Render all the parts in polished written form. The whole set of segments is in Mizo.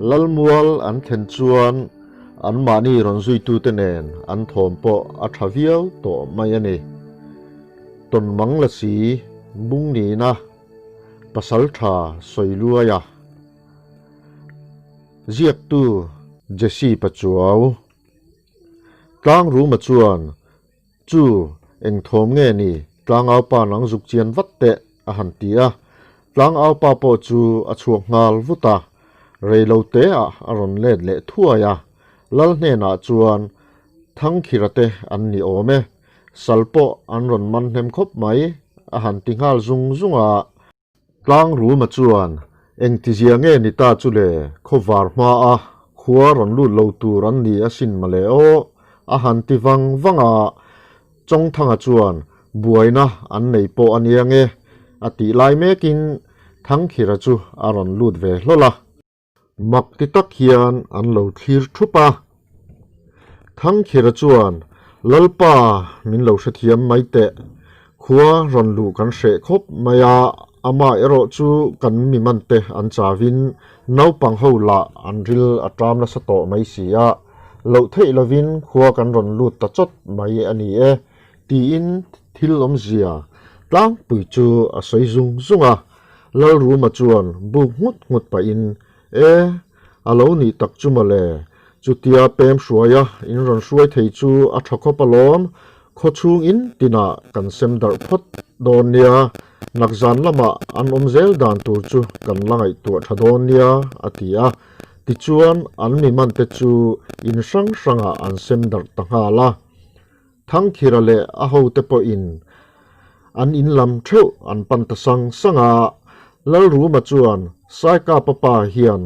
Lalmual an thlen chuan anmahni rawn zuitute nen an thawm pawh a tha viau tawh mai a ni. Tawnmang la si bung nina pasal tha sawi luai a. Ziaktu Jesse Pachuau. Tlangruma chuan Chu, eng thawm nge ni? Tlangaupa nang zuk chian vat teh, a han ti a. Tlangaupa pawh chu a chhuak nghal vut a, rei lo te ah a rawn let leh thuai a. Lal hnenah chuan Thangkhira te an ni awm e, sal pawh an rawn man hnem khawp mai, a han ti nghal zung zung a. Tlangruma chuan, Engtizia nge ni ta chu le, khawvar hmaa khua rawn lut lo tur an ni asin mawle aw, a han ti vang vang a. Chawngthanga chuan, Buaina an nei pawh a nia nge, a tih lai mekin Thangkhira chu a rawn lut ve hlawl a. Mak ti tak hian an lo thlir thup a. Thangkhira chuan, Lalpa, min lo hrethiam mai teh. Khua rawn luh kan hreh khawp mai a, amah erawh chu kan mi mante an chauin naupang ho lah an ril a ṭam nasa tawh mai si a, loh theih lovin khua kan rawn lut ta chawt mai a ni e, tiin thil awmzia tlangpui chu a sawi zung zung a. Lalruma chuan buk nghut nghut pahin, E, a lo nih tak chu mawle, chutia pem hruaia in rawn hruai thei chu a tha khawp alawm, khaw chhung in tinah kan sem darh phawt dawn nia, nakzan lamah an awm zel dan tur chu kan la ngaihtuah tha dawn nia, a ti a. Tichuan an mi mante chu in hrang hrangah an sem darh ta nghal a. Thangkhira leh a hote pawhin an in lam theuh an pan ta sang sang a, Lalruma chuan Saikapa pa hian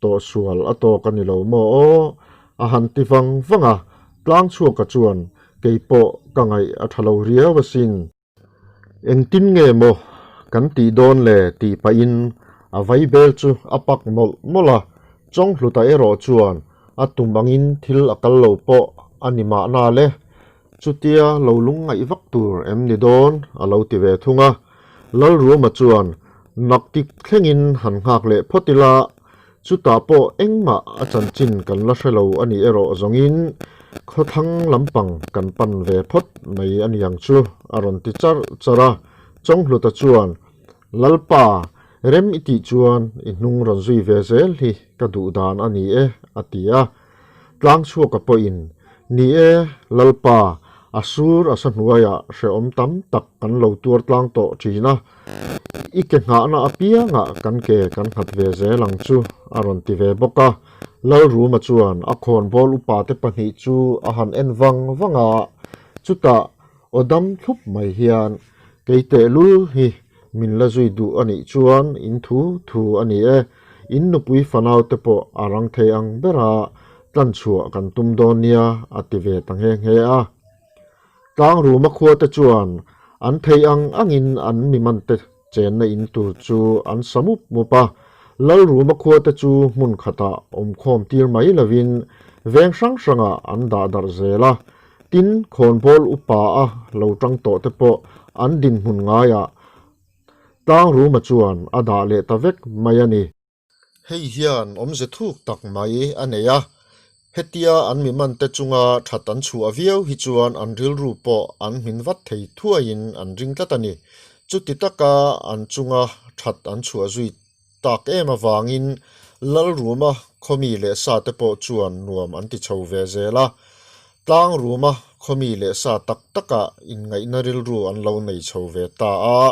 tawhsual a tawk a ni lo maw aw? a han ti vang vang a, Tlangchhuaka chuan keipawh ka ngaih a tha lo riau asin. Engtin nge maw kan tih dawn le tih pahin a vai bel chu a pak mawlh mawlh a, Chawnghluta erawh chuan a tum angin thil a kal lo pawh a ni mahna le, chutia lo lungngaih vak tur em ni dawn a lo ti ve thung a. Lalruama chuan naktik thlengin han nghak leh phawt ila, Chutah pawh engmah a chanchin kan la hre lo a nih erawh zawngin khawthlang lampang kan pan ve phawt mai a ni ang chu, a rawn ti charh charh a. Chawnghluta chuan, Lalpa, rem i tih chuan i hnung rawn zui ve zel hi ka duh dan a ni e, a ti a. Tlangchhuaka pawhin, Ni e, Lalpa, a sur a sa hnuaiah hrehawm tam tak kan lo tuar tlang tawh thin a, I ke nghahna apiangah kan ke kan nghat ve zel ang chu, a rawn ti ve bawk a. Lalruma chuan a khawnbawl upate pahnih chu a han en vang vang a, chutah aw dam thlup mai hian, Kei tehlul hi min la zui duh a nih chuan in thu thu a ni e, in nupui fanaute pawh a rang thei ang bera tlanchhuah kan tum dawn nia, a ti ve ta nghe nghe a. Tlangruma khuate chuan an thei ang angin an mi mante chenna in tur chu an sa mup mup a, Lalruma khuate chu hmun khatah awmkhawm tir mai lovin veng hrang hrangah an dah darh zel a, tin khawnbawl upa a lo tang tawh te pawh an dinhmun ngaiah Tlangruma chuan a dah leh ta vek mai a ni. Hei hian awmze thuk tak mai a nei a, hetia an mi mante chunga that an chhuah viau hi chuan an rilru pawh an hmin vat thei thuaiin an ring tlat a ni. Chuti taka an chunga that an chhuah zui tak em avangin Lalruma khawmi leh sate pawh chuan nuam an ti chho ve zel a, Tlangruma khawmi leh sa tak takah inngaihna rilru an lo nei chho ve ta a,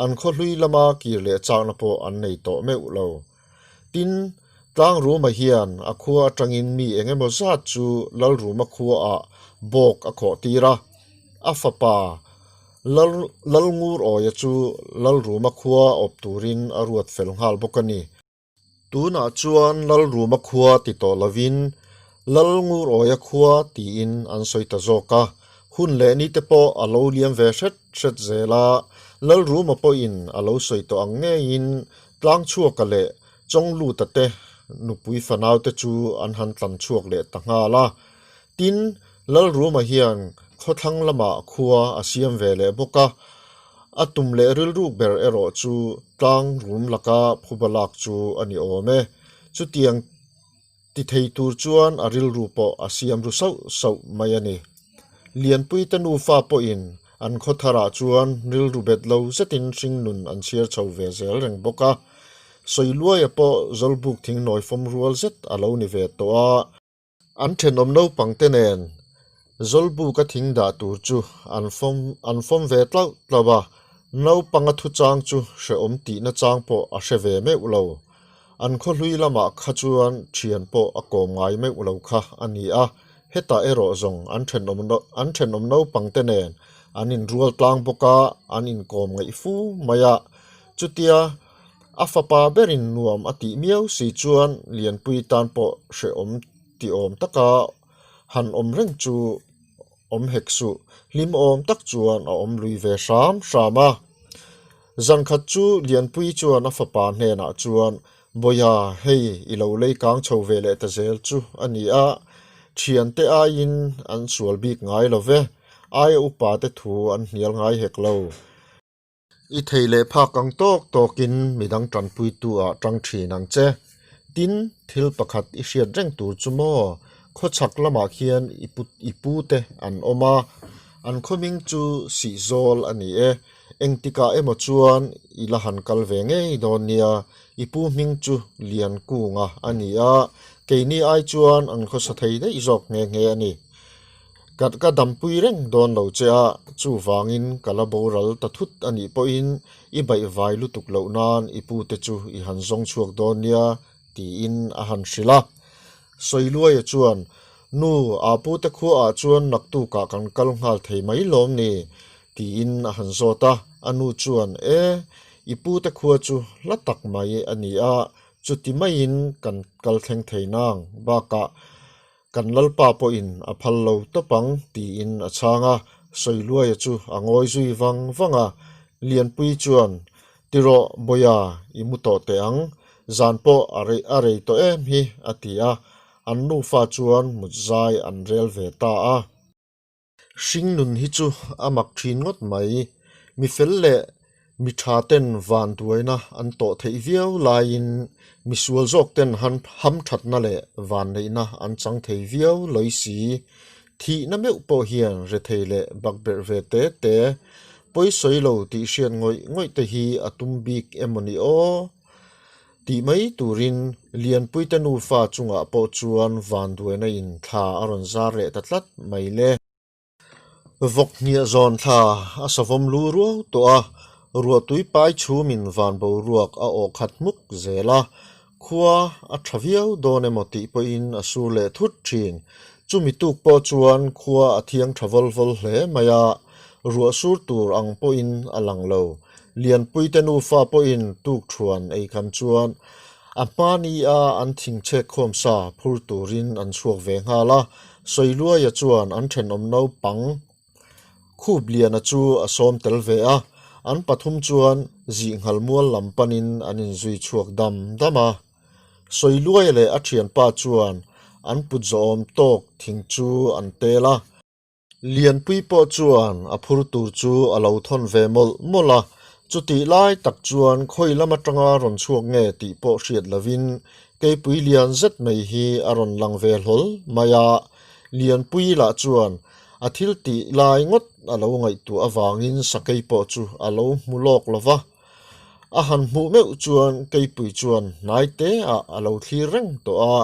an khawhlui lama kir leh chakna pawh an nei tawh meuh lo. Tin, Tlangruma hian a khua atangin mi eng emaw zat chu Lalruma khuaah bawk a khawh tir a, a fapa Lal Lalngurawia chu Lalruma khua awp turin a ruat fel nghal bawk a ni. Tunah chuan Lalruma khua ti tawh lovin Lalngurawia khua tiin an sawi ta zawk a, hun leh ni te pawh a lo liam ve hret hret zel a, Lalruma pawhin a lo sawi tawh ang ngeiin Tlangchhuaka leh Chawngluta te nupui fanaute chu an han tlan chhuak leh ta nghal a. Tin, Lalruma hian khawthlang lamah khua a siam ve leh bawk a, a tum leh rilruk ber erawh chu tlang rum laka phuba lak chu a ni awm e. Chutiang Ti thei tur chuan a rilru pawh a siam ru sauh sauh mai a ni. Lianpuite nufa pawhin an khaw tharah chuan rilru bet lo zetin hringnun an chhiar chho ve zel reng bawk a. Sawiluaia pawh Zawlbuk thingnawi fawm rual zet a lo ni ve tawh a. An thenawm naupangte nen Zawlbuka thing dah tur chu an fawm an fawm ve tlauh tlauh a, naupanga thuchang chu hrehawm tihna chang pawh a hre ve meuh lo. An khawhlui lamah kha chuan thian pawh a kawm ngai meuh lo kha a ni a, hetah erawh zawng an thenawm an thenawm naupangte nen an inrual tlang bawk a, an inkawm ngaih fu mai a. Chutia a fapa berin nuam a tih miau si chuan Lianpui tan pawh hrehawm ti awm taka han awm reng chu awm hek suh, hlim awm tak chuan a awm lui ve hram hram a. Zan khat chu Lianpui chuan a fapa hnenah chuan, Bawiha, hei i lo lei kang chho ve leh ta zel chu a ni a, thiante aiin an sual bik ngai lo ve, aia upa te thu an hnial ngai hek lo. I thei leh phak ang tawk tawkin midang tanpuitu ah tang thin ang che. Tin, thil pakhat i hriat reng tur chu maw? Khawchhak lamah khian i pu i pu te an awm a, an khawming chu Sihzawl a ni e. Engtikah emaw chuan i la han kal ve ngei dawn nia, i pu hming chu Liankunga a ni a, keini ai chuan an khawsa thei daih zawk nghe nghe a ni. Ka ka dampui reng dawn lo che a, chuvangin ka la boral ta thut a nih pawhin i baihvai lutuk loh nan i pute chu i han zawng chhuak dawn nia tiin a han hrilh a. Sawiluaia chuan, Nu, aa pute khuaah chuan naktukah kan kal nghal thei mai lawm ni? tiin a han zawt a. A nu chuan, E, i pute khua chu hla tak mai a ni a, chuti maiin kan kal thleng thei nang, bakah Kan Lalpa pawhin a phal lo tawp ang, tiin a chhang a. Sawiluaia chu a ngawi zui vang vang a. Lianpui chuan, Ti rawh, Bawia, i mu tawh teh ang. Zan pawh a rei a rei tawh em hi, a ti a. An nufa chuan mut zai an rel ve ta a. Hringnun hi chu a mak thin ngawt mai. Mi fel leh mi tha ten van duaina an tawh theih viau laiin mi sual zawk ten han hamthatna leh van neihna an chang thei viau lawi si. Thihna meuh pawh hian rethei leh bakberh ve te te, pawi sawi lo tih hriat ngawih ngawih te hi a tum bik emaw ni aw? Tih mai turin Lianpuite nufa chungah pawh chuan vanduaina in thla a rawn zar leh ta tlat mai le. Vawk hniah zawn thla a savawm lu ruau tawh a, ruahtui pai chhumin van boruak a awh khat hmuk zel a, khua a tha viau dawn emaw tih pawhin a sur leh thut thin. Chumi tuk pawh chuan khua a thiang tha vawl vawl hle mai a, ruah sur tur ang pawhin a lang lo. Lianpuite nufa pawhin tukthuan ei kham chuan a hma nia an thingchhek khawm sa phur turin an chhuak ve nghal a, Sawiluaia chuan an thenawm naupang Khupliana chu a sawm tel ve a, an pathum chuan Zihnghal mual lam panin an inzui chhuak dam dam a. Sawiluaia leh a thianpa chuan an put zawhawm tawk thing chu an tel a. Lianpui pawh chuan a phur tur chu a lo thawn ve mawlh mawlh a, chutih lai tak chuan khawi lam atanga rawn chhuak nge tih pawh hriat lovin keipui lian zet mai hi a rawn lang ve hlawl mai a. Lianpui lah chuan a thil tih lai ngawt a lo ngaihtuah avangin sakei pawh chu a lo hmu lawk lo va. A han hmuh meuh chuan keipui chuan hnai te ah a lo thlir reng tawh a,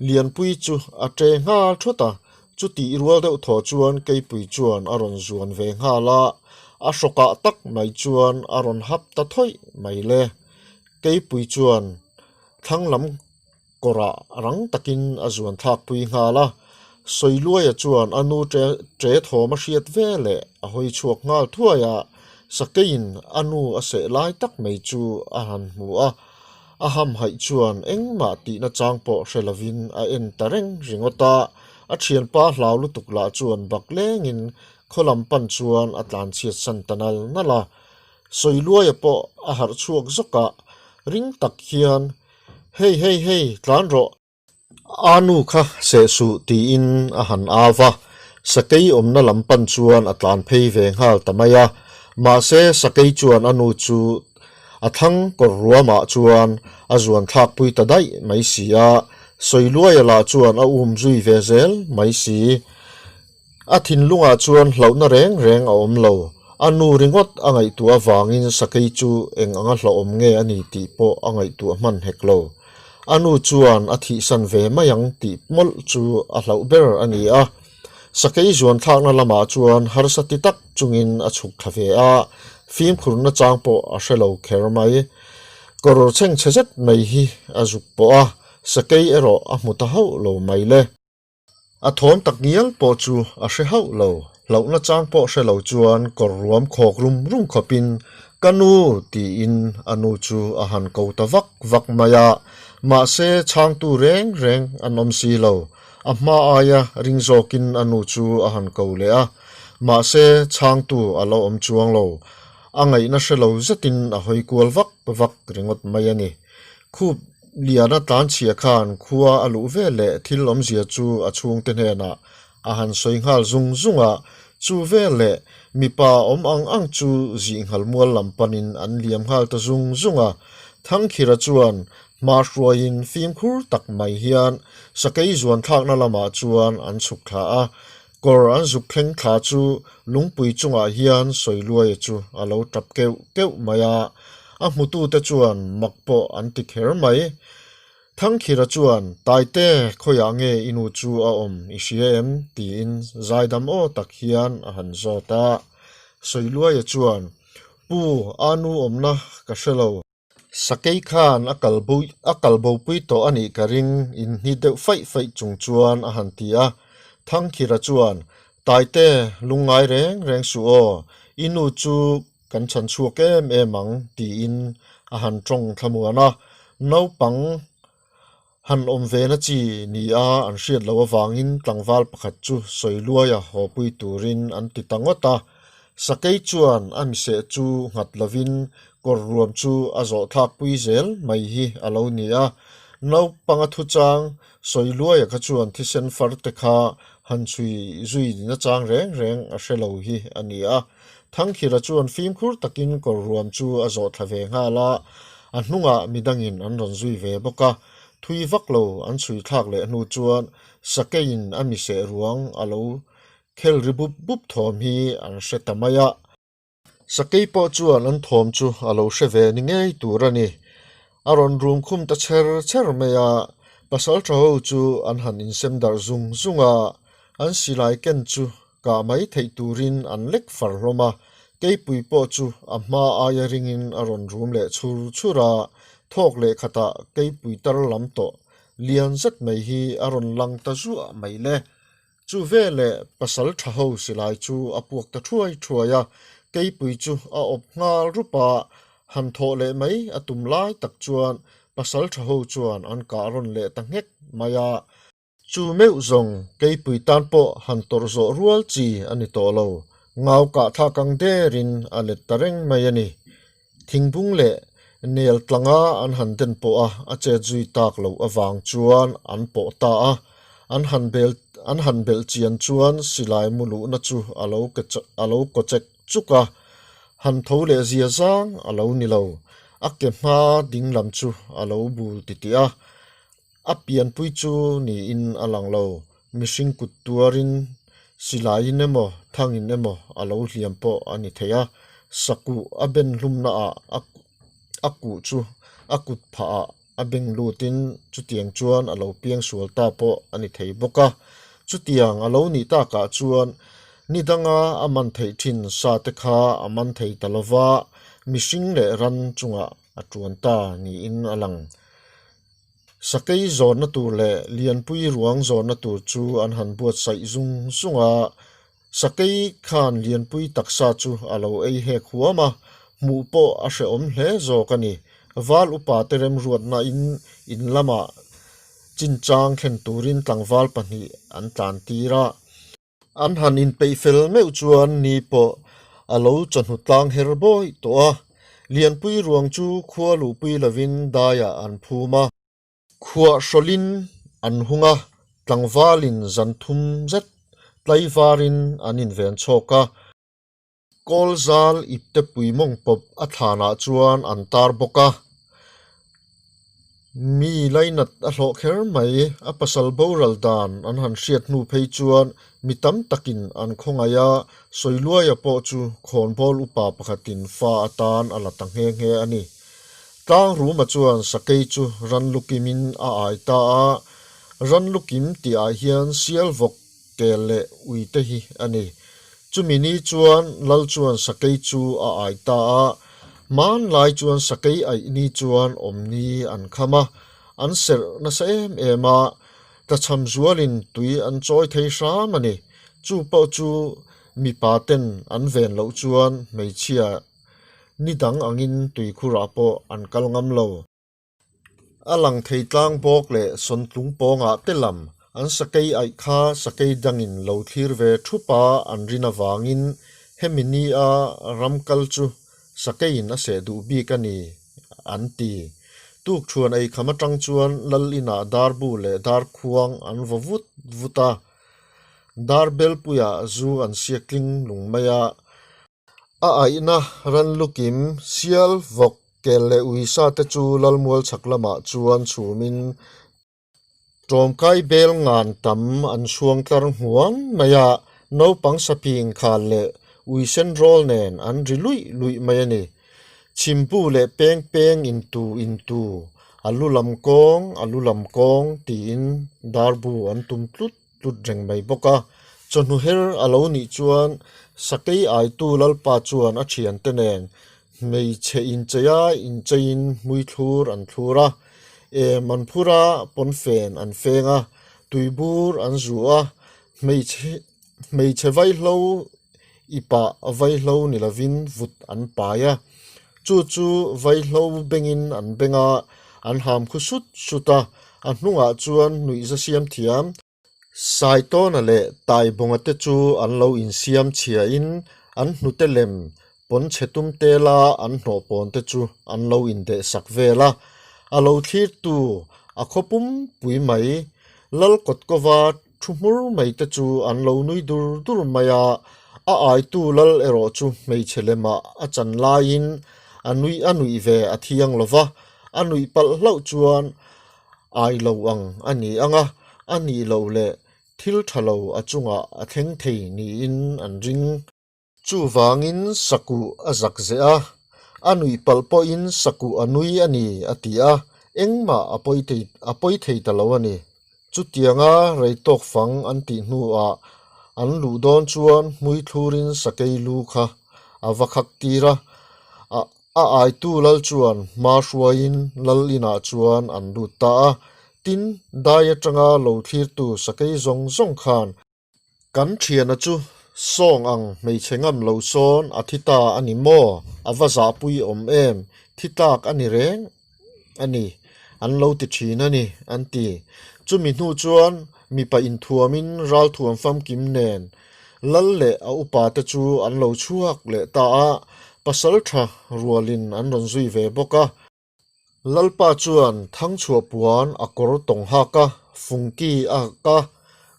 Lianpui chu a ṭe nghal thawt a, Chutih rual deuh thaw chuan keipui chuan a rawn zuan ve nghal a, a hrawkah tak mai chuan a rawn hap ta thawih mai le. Keipui chuan thlang lam kawrah rang takin a zuan thlakpui nghal a, Sawiluaia chuan a nu ṭe thawm a hriat ve leh a hawi chhuak nghal thuai a, Sakeiin a nu a seh lai tak mai chu a han hmu a, A hamhaih chuan engmah tihna chang pawh hre lovin a en ta reng ringawt a, a thianpa hlau lutuk lah chuan bak lengin khaw lam pan chuan a tlanchhiat san ta nal nal a. Sawiluaia pawh a harh chhuak zawk a, ring tak hian, Hei hei hei, tlan rawh! A nu kha seh suh tiin a han au a, sakei awmna lam pan chuan a tlan phei ve nghal ta mai a. Mahse sakei chuan a nu chu a thlang kawr ruamah chuan a zuan thlakpui ta daih mai si a. Sawiluaia lah chuan a um zui ve zel mai si. A thinlungah chuan hlauhna reng reng a awm lo. A nu ringawt a ngaihtuah avangin sakei chu eng anga hlauhawm nge a ni tih pawh a ngaihtuah hman hek lo. A nu chuan a thihsan ve mai ang tih mawlh chu a hlauh ber a ni a. Sakei zuan thlakna lamah chuan harsa ti tak chungin a chhuk thla ve a, fimkhurna chang pawh a hre lo kher mai. Kawr chhengchhe zet mai hi a zuk pawh a, sakei erawh a hmu ta hauh lo mai le. A thawm tak ngial pawh chu a hre hauh lo, hlauhna chang pawh hre lo chuan kawr ruam khawk rum rum khawpin Ka nu tiin a nu chu a han ko ta vak vak mai a, mahse chhangtu reng reng an awm si lo. A hma aia ring zawkin a nu chu a han ko leh a, mahse chhangtu a la awm chuang lo. A ngaihna hre lo zetin a hawi kual vak vak ringawt mai a ni. Khup Liana tlanchhia khan khua a luh ve leh thil awmzia chu a chhungte hnenah a han sawi nghal zung zung a, chu vel leh mipa awm ang ang chu zih nghal mual lam panin an liam nghal ta zung zung a. Thangkhira chuan hma hruaiin fimkhur tak mai hian sakei zuan thlakna lamah chuan an chhuk thla a, kawr an zuk thleng thla chu lungpui chungah hian Sawiluaia chu a lo tap keuh keuh mai a, a hmutute chuan mak pawh an ti kher mai. Thangkhira chuan, Taite, khawiah nge i nu chu a awm i hria em? tiin zaidam aw tak hian a han zawt a. Sawiluaia chuan, Pu, a nu awmna ka hre lo. Sakei khan a kal bo a kal bopui tawh a nih ka ring inhni deuh faih faih chung chuan a han ti a. Thangkhira chuan, Taite, lungngai reng reng suh aw, i nu chu kan chhan chhuak em em ang tiin a han tawng thlamuan a. Naupang han awm ve na chi ni a an hriat loh avangin tlangval pakhat chu Sawiluaia hawpui turin an ti ta ngawt a. Sakei chuan a miseh chu nghat lovin kawr ruam chu a zawh thlakpui zel mai hi a lo ni a. Naupanga thuchang Sawiluaia kha chuan thisen far te kha han chhui zui nachang reng reng a hre lo hi a ni a. Thangkhira chuan fimkhur takin kawr ruam chu a zawh thla ve nghal a, a hnungah midangin an rawn zui ve bawk a. Thui vak lo an chhui thlak leh hnu chuan Sakeiin a miseh ruang a lo khel ri bup bup thawm hi an hre ta mai a. Sakei pawh chuan an thawm chu a lo hre ve ni ngei tur a ni. A rawn rum khum ta chher chher mai a, pasaltha ho chu an han insem darh zung zung a, an silai ken chu Kah mai theih turin an lek far hlawm a, keipui pawh chu a hma aia ringin a rawn rum leh chhur chhur a, thawk leh khatah keipui tar lam tawh lian zet mai hi a rawn lang ta zuah mai le. Chu veleh pasal tha ho silai chu a puak ta thuai thuai a, keipui chu a awp nghal rup a, han thawh leh mai a tum lai tak chuan pasal tha ho chuan an kah rawn leh ta nghek mai a. Chu meuh zawng keipui tan pawh han tawrh zawh rual chi a ni tawh lo. Ngau kah thlak ang derin a let ta reng mai a ni. Thingbung leh nel tlanga an han den pawh a a chet zui tak loh avang chuan an pawh ta a. An han bel an han belh chian chuan silai mu luhna chu a lo a lo kaw chek chuk a. Han tho leh zia zang a lo ni lo. A ke hma ding lam chu a lo bul titih a. A pianpui chu niin a lang lo, mihring kut tuarin silaiin emaw thangin emaw a lo hliam pawh a ni thei a, sakuh a ben hlumna ah a kuh chu a kut phah ah a beng lutin chutiang chuan a lo piang sual ta pawh a ni thei bawk a. Chutiang a lo nih takah chuan ni danga a man theih thin sa te kha a man thei ta lova, mihring leh ran chungah a tuan ta niin a lang. Sakei zawnna tur leh Lianpui ruang zawnna tur chu an han buatsaih zung zung a, Sakei khan Lianpui taksa chu a lo ei hek huam a, hmuh pawh a hrehawm hle zawk a ni. Val upa te remruatna in in lamah chinchang thlen turin tlangval pahnih an tlan tir a. An han inpeih fel meuh chuan ni pawh a lo chawhnu tlang her bawi tawh a, Lianpui ruang chu khua luhpui lovin daiah an phum a. Khuah hrawlhin an hung a, tlangvalin zan thum zet tlaivarin an inven chhawk a. Kawl zal ipte pui mawng pawp a thlanah chuan an tar bawk a. Mi lainat a hlawh kher mai, a pasal boral dan an han hriat hnu phei chuan mi tam takin an khawngaih a, Sawiluaia pawh chu khawnbawl upa pakhatin fa atan a la ta nghe nghe a ni. Tlangruma chuan sakei chu ranlukimin a ai ta a, ranlukim tihah hian sial vawk kel leh ui te hi a ni. Chumi ni chuan Lal chuan sakei chu a ai ta a, hmanlai chuan sakei aih ni chuan awm ni an kham a, an serh nasa em em a, tlachham zualin tui an chawi thei hram a ni. Chu pawh chu mipa ten an ven loh chuan hmeichhia ni dang angin tuikhurah pawh an kal ngam lo. A lang thei tlang bawk leh sawntlung pawngah te lam an sakei aih kha sakei dangin lo thlir ve thup a an rin avangin hemi ni a ram kal chu sakeiin a seh duh bik a ni an ti. Tukthuan ei kham atang chuan lal inah darbu leh darkhuang an vaw vut vut a, darbelpuiah zu an siak tling lung mai a. A aihna ranlukim, sial, vawk, kel leh uisa te chu Lalmual chhak lamah chuan chhumin ṭawmkai bel ngan tam an chhuang tlar hmuang mai a, naupang saphing khal leh uisen rawl nen an ri luih luih mai a ni. Chhimbu leh peng peng intu intu, a lu lam kawng, a lu lam kawng tiin darbu an tum tlut tlut reng mai bawk a. Chawhnu her a lo nih chuan sakei aitu Lalpa chuan a thiante nen hmeichhe incheia incheiin hmui thlur an thlur a, em an phur a, pawnfen an feng a, tuibur an zu a, hmeichhe hmeichhe vaihlo ipah vaihlo ni lovin vut an pai a, chu chu vaihlo bengin an beng a, an ham khu sut sut a, a hnungah chuan nuihza siam thiam. Saitawna leh Taibawnga te chu an lo insiam chhiain an hnute lem pawn chhe tum tela an hnawh pawn te chu an lo indeh sak vel a, a lo thlirtu a khaw pumpui mai Lal Kawtkova Thu hmur mai te chu an lo nui dur dur mai a, a aitu lal erawh chu hmeichhe lemah a chan laiin a nuih a nuih ve a thiang lo va, a nuih palh hlauh chuan ai lo ang a ni ang a, a nih loh leh thil tha lo a chungah a thleng thei niin an ring. Chuvangin sakuh a zak zeh a, a nuih palh pawhin sakuh a nui a ni a ti a, engmah a pawi thei a pawi thei ta lo a ni. Chutianga rei tawk fang an tih hnuah an luh dawn chuan hmui thlurin sakei lu kha a va khak tir a, a a aitu lal chuan hma hruaiin lal inah chuan an lut ta a, tin dai atanga lo thlirtu sakei zawng zawng khan Kan thiana chu sawng ang hmeichhe ngam lo sawn a thi ta a ni maw? A va zahpui awm em? Thi tlak a ni reng a ni, an lo ti thin a ni, an ti. Chumi hnu chuan mipa inthuamin ralthuam famkim nen Lal leh a upa te chu an lo chhuak leh ta a, pasal tha rualin an rawn zui ve bawk a. Lalpa chuan thangchhuah puan a kawr tawng hak a, fungki a hak a,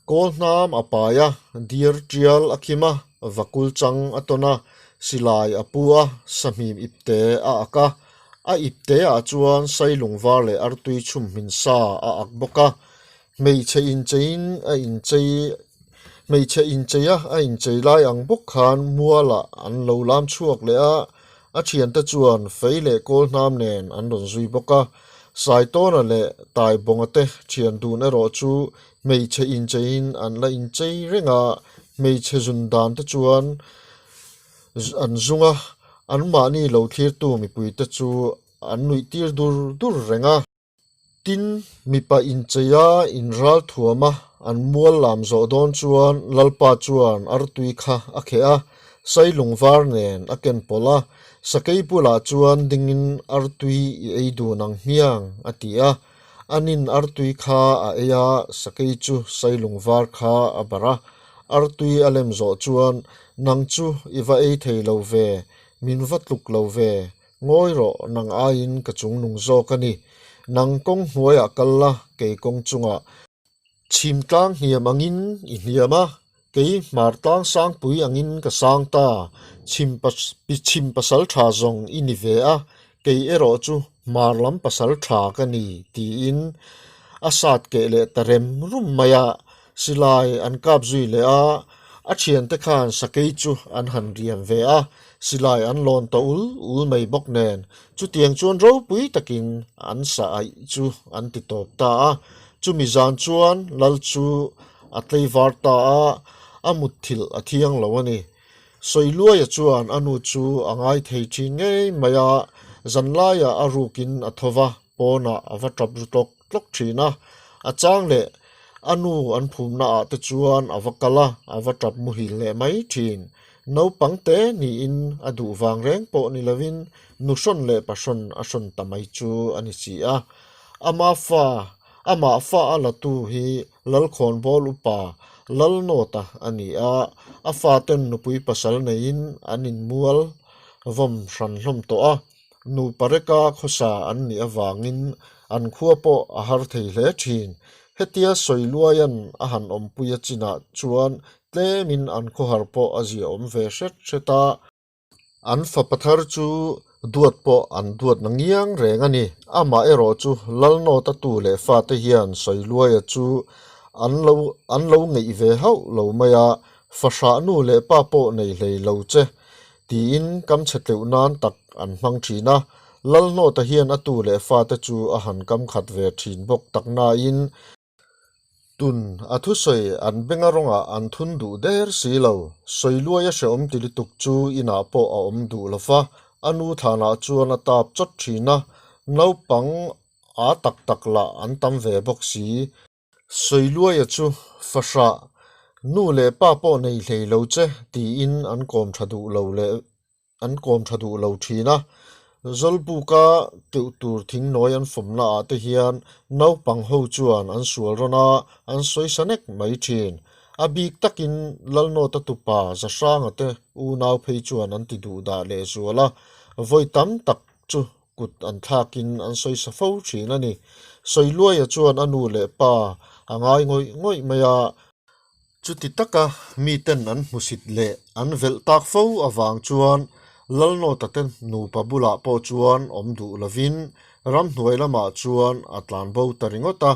kawl hnam a pai a, diar tial a khim a, vakul chang a tawn a, silai a pu a, sahmim ipte a ak a, a ipte ah chuan sailung var leh artui chhum hmin sa a ak bawk a, hmeichhe incheiin a inchei hmeichhe incheia a inchei lai ang bawk khan mualah an lo lam chhuak leh a, A thiante chuan fei leh kawl hnam nen an rawn zui bawk a, Saitawna leh Taibawnga te thian dun erawh chu hmeichhe incheiin an la inchei reng a, hmeichhe zun dan te chuan an zung a, anmahni lo thlirtu mipuite chu an nuih tir dur dur reng a. Tin, mipa incheia inral thuama an mual lam zawh dawn chuan Lalpa chuan artui kha a kheh a, sailung var nen a ken pawlh a, sakei bulah chuan dingin artui i ei dun ang hmiang a ti a. Anin artui kha a ei a, sakei chu sailung var kha a barh a. Artui a lem zawh chuan, Nang chu i va ei thei lo ve, min va tluk lo ve, Ngawi rawh, nang aiin ka chung nung zawk a ni. Nang kawng hnuaiah kal la, kei kawng chungah. Chhim tlang hniam angin i hniam a, kei hmar tlang sangpui angin ka sang ta. Chhim chhim pasal tha zawng i ni ve a, Kei erawh chu hmar lam pasal tha ka ni, tiin a sat keh leh ta rem rum mai a. Silai an kap zui leh a, a thiante khan sakei chu an han riam ve a, silai an lawn ta ul ul mai bawk nen, chutiang chuan ropui takin an sa aih chu an ti tawp ta a. Chumi zan chuan lal chu a tleivar ta a, a mutthilh a thiang lo a ni. Sawiluaia chuan a nu chu a ngai thei thin ngei mai a, zanlaiah a rukin a tho va, pawnah a va tap ru tlawk tlawk thin a. A chang leh a nu an phumna ah te chuan a va kal a, a va tap muhil leh mai thin. Naupang te niin a duh vang reng pawh ni lovin nu hrawn leh pa hrawn a hrawn ta mai chu a ni si a. Ama fa, amah fa a latu hi Lalkhawnbawl upa Lalnawta a ni a, a faten nupui pasal neiin an inmual vawm hran hlawm tawh a. Nupa reka khawsa an nih avangin an khua pawh a har thei hle thin. Hetia Sawiluaia'n a han awmpui a chinah chuan tlemin an khawhar pawh a ziaawm ve hret hret a. An fapa thar chu duat pawh an duat na ngiang reng a ni. Amah erawh chu Lalnawta tu leh fate hian Sawiluaia chu an lo an lo ngeih ve hauh lo mai a, fahrah nu leh pa pawh nei hlei lo che tiin kam chhe tleuh nan tak an hmang thin a. Lalnawta hian a tu leh fate chu a han kam khat ve thin bawk tak nain Tun a thusawi an benga rawngah an thun duh der si lo. Sawiluai a hrehawm ti lutuk chu inah pawh a awm duh lo va, a nu thlanah chuan a tap chawt thin a, naupang a tak tak lah an tam ve bawk si. Sawiluaia chu fahrah, nu leh pa pawh nei hlei lo che tiin an kawm tha duh lo leh an kawm tha duh lo thin a, Zawlbuka keuh tur thingnawi an fawmna ah te hian naupang ho chuan an sual rawn a, an sawi sa nek mai thin. A bik takin Lalnawta tupa Zahranga te unau phei chuan an ti duh dah leh zual a, vawi tam tak chu kut an thlakin an sawi sa fo thin a ni. Sawiluaia chuan a nu leh pa a ngai ngawih ngawih mai a, Chuti taka miten an hmusit leh an velh tak fo avang chuan Lalnawta te nupa bulah pawh chuan awm duh lovin ramhnuai lamah chuan a tlan bo ta ringawt a,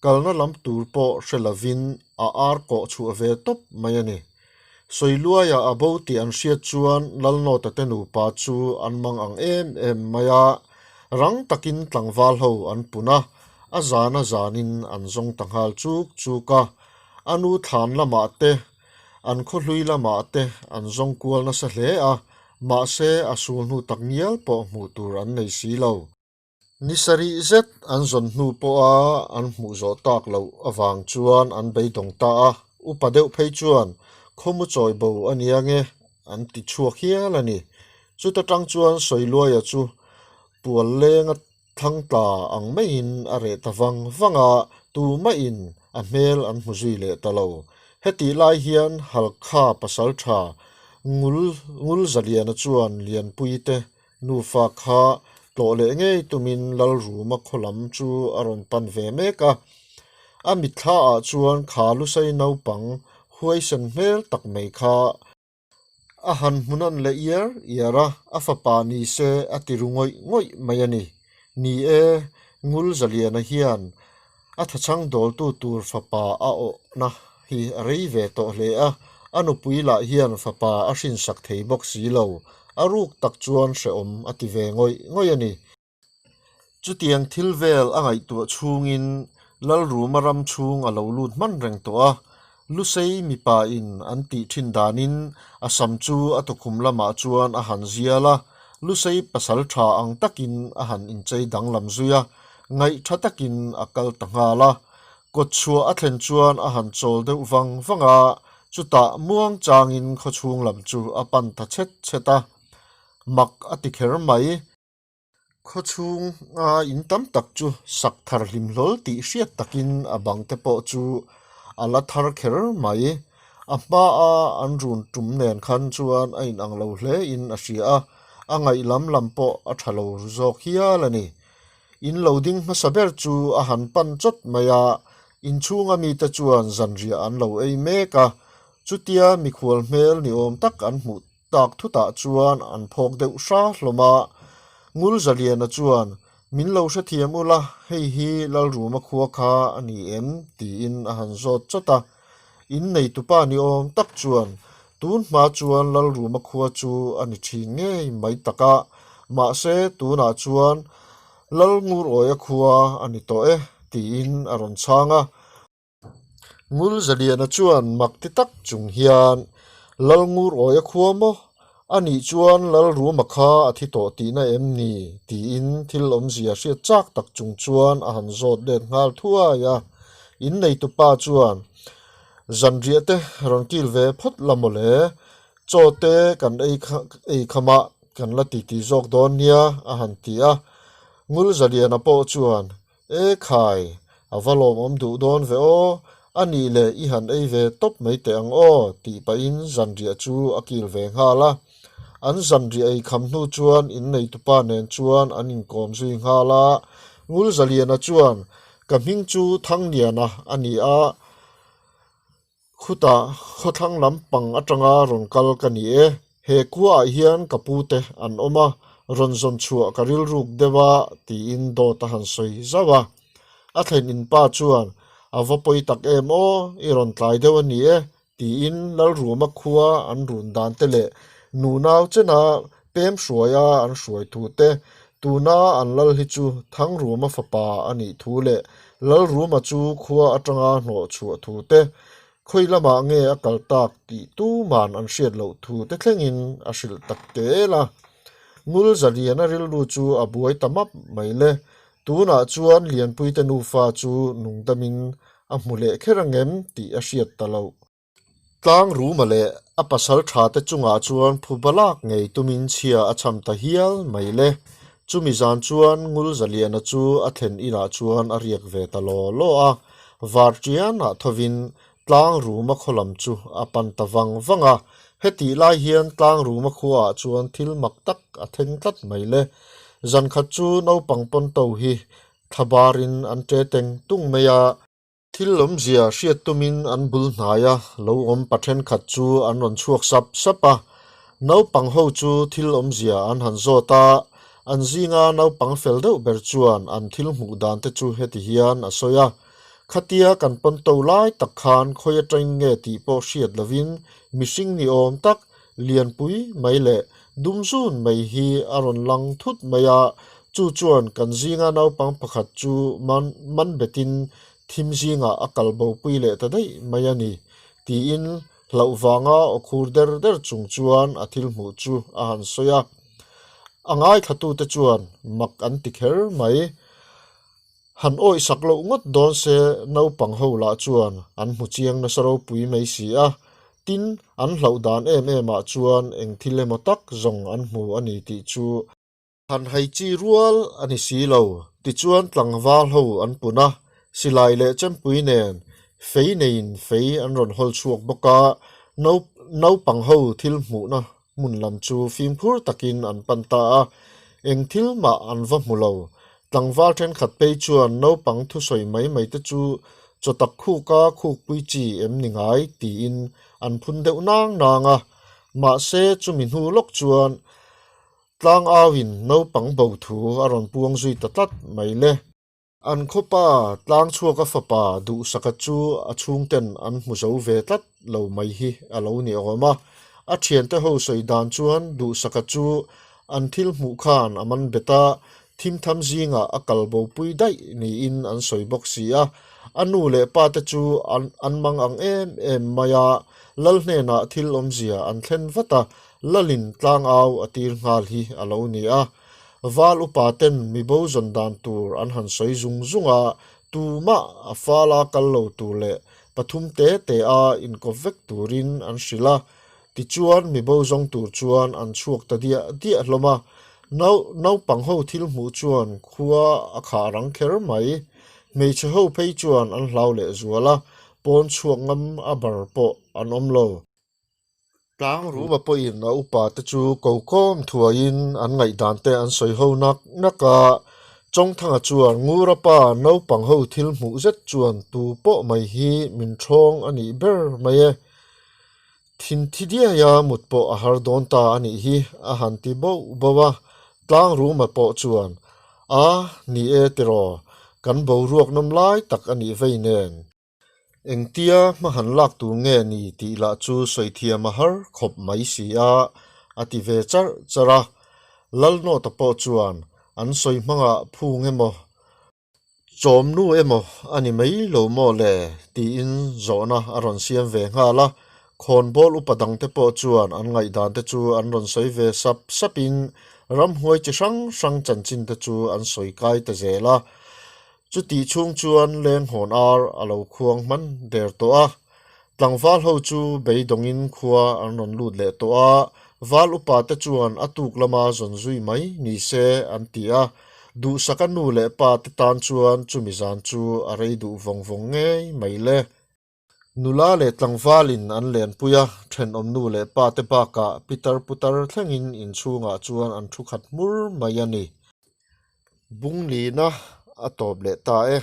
kalna lam tur pawh hre lovin a ar kawh chhuah ve tawp mai a ni. Sawiluaia a bo tih an hriat chuan Lalnawta te nupa chu an mang ang em em mai a, rang takin tlangval ho an pun a, a zan a zanin an zawng ta nghal chuk chuk a. A nu thlan lamah te, an khawhlui lamah te an zawng kual nasa hle a, mahse a sul hnu tak ngial pawh hmuh tur an nei si lo. Ni sarih zet an zawn hnu pawha an hmuh zawh tak loh avang chuan an beidawng ta a, upa deuh phei chuan khawmu chawi bo a nia nge an ti chhuak hial a ni. Chuta tang chuan Sawiluaia chu pual lenga Thlang tla ang maiin a reh ta vang vang a, tumahin a hmel an hmu zui leh ta lo. Hetih lai hian Halkha pasal tha Ngul Ngulzaliana chuan Lianpuite nufa kha tlawh leh ngei tumin Lalruma khaw lam chu a rawn pan ve mek a. A mitthla ah chuan kha lusei naupang huaisen hmel tak mai kha A han hmuhnawn leh iar iar a, a fapa ni se a ti ru ngawih ngawih mai a ni. Ni e, Ngul Zaliana hian a thachhang dawltu tur fapa a awhna hi a rei ve tawh hle a, a nupui lah hian fapa a hrinsak thei bawk si lo, a ruk tak chuan hrehawm a ti ve ngawih ngawih a ni. Chutiang thil vel a ngaihtuah chhungin Lalruma ram chhung a lo lut hman reng tawh a, Lusei mipa in an tih thin danin a sam chu a tukhum lamah chuan a han zial a, Lusei pasal tha ang takin a han inchei danglam zui a, ngaih tha takin a kal ta nghal a. Kawtchhuah a thlen chuan a han chawl deuh vang vang a, chutah muang changin khawchhung lam chu a pan ta chhet chhet a, mak a ti kher mai. Khawchhunga in tam tak chu sak thar hlim hlawl tih hriat takin a bang te pawh chu a la thar kher mai. A hmaa an run tum nen khan chuan a inang lo hle in a hria a, a ngaih lam lam pawh a tha lo zawk hial a ni. In lo ding hmasa ber chu a han pan chawt mai a, inchhunga mite chuan zanriah an lo ei mek a, chutia mikhual hmel ni awm tak an hmuh Tak thutah chuan an phawk deuh hra hlawm a, Ngulzaliana chuan, Min lo hrethiam ula, hei hi Lalruma khua kha a ni em? tiin a han zawt chawt a. In neitupa ni awm tak chuan, Tun hma chuan Lalruma khua chu a ni thin ngei mai tak a, mahse tunah chuan Lalngurawia khua a ni tawh e, tiin a rawn chhang a. Ngulzaliana chuan mak ti tak chung hian, Lalngurawia khua maw? A nih chuan Lalruma kha a thi tawh tihna em ni? tiin thil awmzia hriat chak tak chung chuan a han zawt let nghal thuai a. Inneitupa chuan, Zanriah te rawn kil ve phawt la maw le? Chaw te kan ei khamah kan la titi zawk dawn nia, a han ti a. Ngulzaliana pawh chuan, E khai, a va lawmawm duh dawn ve aw, a nih leh i han ei ve tawp mai teh ang aw, tih pahin zanriah chu a kil ve nghal a. An zanriah ei kham hnu chuan inneitupa nen chuan an inkawm zui nghal a. Ngulzaliana chuan, Ka hming chu Thangliana a ni a, Khutah khawthlang lam pang atanga rawn kal ka ni e. He khuaah hian ka pu te an awm a, rawn zawn chhuah ka rilruk deuh a, tiin dawt a han sawi zauh a. A thlen in pa chuan, A va pawi tak em aw, i rawn tlai deuh a ni e, tiin Lalruma khua an run dan te leh nunau chena pem hruaia an hruai thu te, tuna an lal hi chu Thangruma fapa a nih thu leh Lalruma chu khua atanga hnawh chhuah thu te, khawi lamah nge a kal tak tih tuman an hriat loh thu te thlengin a hrilh tak tel a. Ngulzaliana rilru chu a buai ta map mai le. Tunah chuan Lianpuite nufa chu nungdamin a hmu leh kher angem tih a hriat ta loh. Tlang Ruma leh a pasal tha te chungah chuan phuba lak ngei tumin chhia a cham ta hial mai le. Chumi zan chuan Ngulzaliana chu a thlen inah chuan a riak ve ta law law a, Varṭianah thovin Tlang Ruma khaw lam chu a pan ta vang vang a. Hetih lai hian Tlang Ruma khuaah chuan thil mak tak a thleng tlat mai le. Zankhat chu naupang pawnto hi thlabarin an ṭe teng tung mai a. Thil awmzia hriat tumin an bul hnaia lo awm pa thenkhat chu an rawn chhuak sap sap a. Naupang ho chu thil awmzia an han zawt a, an zinga naupang fel deuh ber chuan an thil hmuh dan te chu heti hian a sawi a, Khatia kan pawn to lai tak khan khawi atangin nge tih pawh hriat lovin mihring ni awm tak lianpui mai leh dum zun mai hi a rawn lang thut mai a, chu chuan kan zinga naupang pakhat chu man man betin thim zingah a kal bopui leh ta daih mai a ni, tiin hlauh vanga aw khur der der chung chuan a thil hmuh chu a han sawi a. A ngaithlatute chuan mak an ti kher mai. Han awih sak loh ngawt dawn se naupang ho lah chuan an hmu chiang nasa ropui mai si a, tin an hlauh dan em em ah chuan eng thil emaw tak zawng an hmu a ni tih chu han hai chi rual a ni si lo. Tichuan tlangval ho an pun a, silai leh chempui nen fei neiin fei an rawn hawl chhuak bawk a, naupang ho thil hmuhna Hmun lam chu fimkhur takin an pan ta a, eng thil mah an va hmu lo. Tlangval thenkhat phei chuan naupang thusawi mai mai te chu chaw tak khuka khukpui chi em ni ngai tiin an phun deuh nang nang a. Mahse chumi hnu lawk chuan tlangauin naupang bo thu a rawn puang zui ta tlat mai le. An khawpa tlang chhuaka fapa duhsaka chu a chhungten an hmu zo ve tlat lo mai hi a lo ni awm a. A thiante ho sawi dan chuan duhsaka chu an thil hmuh khan a man bet a, thimtham zingah a kal bopui daih niin an sawi bawk si a. A nu leh pa te chu an mang ang em em mai a, lal hnenah thil awmzia an thlen vat a, lalin tlangau a tir nghal hi a lo ni a. Val upa ten mi bo zawn dan tur an han sawi zung zung a, tumah a fala kal lo tur leh pathum te te a inkawp vek turin an hrilh a, tichuan mi bo zawng tur chuan an chhuak ta diah diah hlawm a. Naupang ho thil hmuh chuan khua a khah rang kher mai. Hmeichhe ho phei chuan an hlau leh zual a, pawn chhuak ngam a bar pawh an awm lo. Tlangruma pawhin a upa te chu kokawm thuaiin an ngaihdan te an sawi ho nak nak a, Chawngthanga chuan Ngura pa naupang ho thil hmuh zet chuan tu pawh mai hi min ṭhawng a nih ber mai e. Thinthi diaia mut pawh a har dawn ta a nih hi a han ti bauh bauh a. Tlangruma pawh chuan, A, ni e tiraw, kan boruak nawm lai tak a nih vei nen. Engtia hma han lak tur nge ni tih lah chu sawi thiam a har khawp mai si a, a ti ve charh charh a. Lalnawta pawh chuan, An sawi hmangah phung emaw, chawmnu emaw a ni mai lo maw le? tiin zawhna a rawn siam ve nghal a. Khawnbawl upa dangte pawh chuan an ngaihdan te chu an rawn sawi ve sap sapin ramhuai chi hrang hrang chanchin te chu an sawi kai ta zel a. Chutih chhung chuan lenghawn ar a lo khuang hman der tawh a, tlangval ho chu beidawngin khua an rawn lut leh tawh a, val upa te chuan a tuk lama zawn zui mai ni se an ti a, duhsaka nu leh pa te tan chuan chumi zan chu a rei duh vawng vawng ngei mai le. Nula leh tlangvalin an lenpui a, thenawm nu leh pa te bakah pitar putar thlengin inchhungah chuan an thu khat hmur mai a ni. Bunglina a tawp leh ta e.